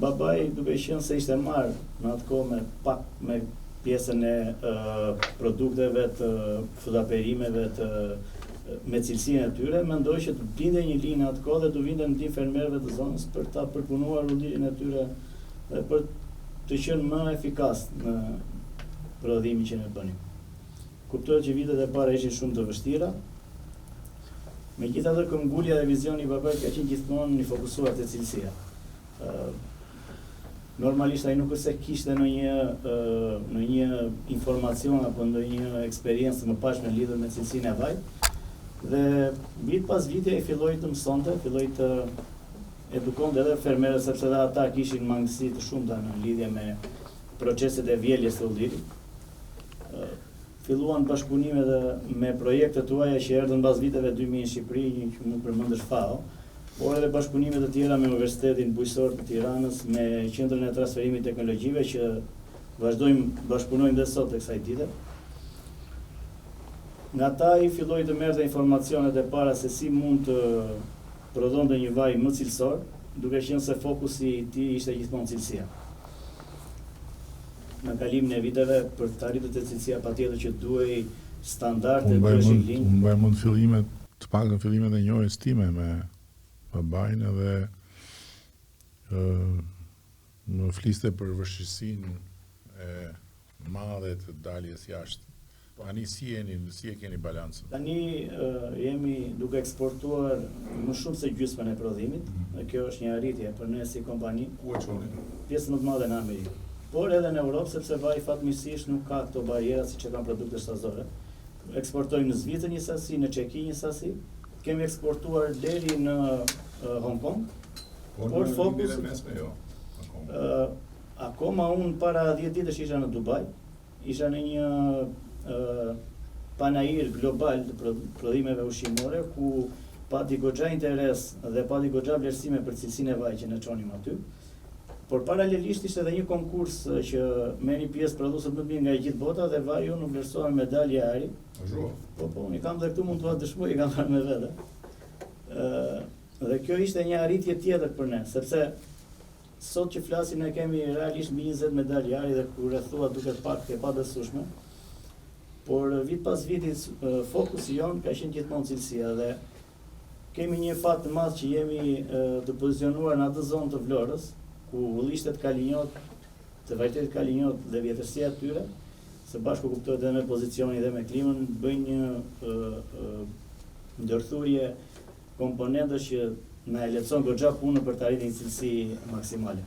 Babai duke qenë se ishte marrë në atë kohë me pak me pjesën e produkteve të frutaperimeve të me cilësinë e tyre, mendoi që të blinte një linjë në atë kohë dhe t'u vinte në ndihmë fermerëve të zonës për ta përpunuar ullirin e tyre dhe për të qenë më efikas në prodhimin që ne bënim. Kuptohet që vitet e para ishin shumë të vështira. Megjithatë këmbgulja dhe vizioni i babait ka qenë gjithmonë i fokusuar te cilësia. Normalisht ai nuk është se kishte ndonjë ndonjë informacion apo ndonjë eksperiencë të mëparshme lidhur me cilësinë e vajit. Dhe vit pas viti ai filloi të mësonte, filloi të edukonte edhe fermerët sepse edhe ata kishin mangësi të shumta në lidhje me proceset e vjeljes së ullirit. Filluan bashkëpunime edhe me projekte të huaja që erdhën mbas viteve 2000 në Shqipëri, një që mund të përmendësh FAO, por edhe bashkëpunime të tjera me Universitetin Bujqësor të Tiranës, me Qendrën e Transferimit të Teknologjive që vazhdojmë bashkëpunojmë dhe sot e kësaj dite. Nga ta ai filloi të merrte informacionet e para se si mund të prodhonte një vaj më cilësor, duke qenë se fokusi i tij ishte gjithmonë cilësia. Në kalimin e viteve, për të arritur te cilësia patjetër që duhej standarde, duheshin linjë. Unë mbaj mend fillimet, të paktën fillimet e njohjes time me babain edhe ë më fliste për vështirësinë e madhe të daljes jashtë. Tani si jeni, si e keni balancën? Tani jemi duke eksportuar më shumë se gjysmën e prodhimit, mm. dhe kjo është një arritje për ne si kompani. Ku e çoni? Pjesën më të madhe në Amerikë. Por edhe në Europë, sepse vaji fatmirësisht nuk ka këto barriera siç e kanë produktet shtazore. Eksportojmë në Zvicër një sasi, në Çeki një sasi. Kemi eksportuar deri në Hong Kong. Por, por në fokus mesme jo. Akoma. Akoma unë para 10 ditësh isha në Dubai. Isha në një panair global të prodhimeve ushqimore ku pati goxha interes dhe pati goxha vlerësime për cilësinë e vajit që ne çonim aty. Por paralelisht ishte edhe një konkurs që merrnin pjesë prodhuesit më të mirë nga e gjithë bota dhe vaji jonë u vlerësua me medalje ari. Ashtu? Po, po, unë i kam dhe këtu mund t'ua dëshmoj, i kam marrë me vete. Ë dhe kjo ishte një arritje tjetër për ne, sepse Sot që flasim ne kemi realisht mbi 20 medalje ari dhe kur e thua duket pak e pabesueshme. Por vit pas viti fokusi jonë ka qenë gjithmonë cilësia dhe kemi një fat të madh që jemi të pozicionuar në atë zonë të Vlorës, ku ullishtet kalinjot, të varietetit kalinjot dhe vjetërsia e tyre, së bashku kuptohet edhe me pozicionin dhe me klimën, bëjnë një ndërthurje komponentësh që na e lehtëson goxha punën për të arritur një cilësi maksimale.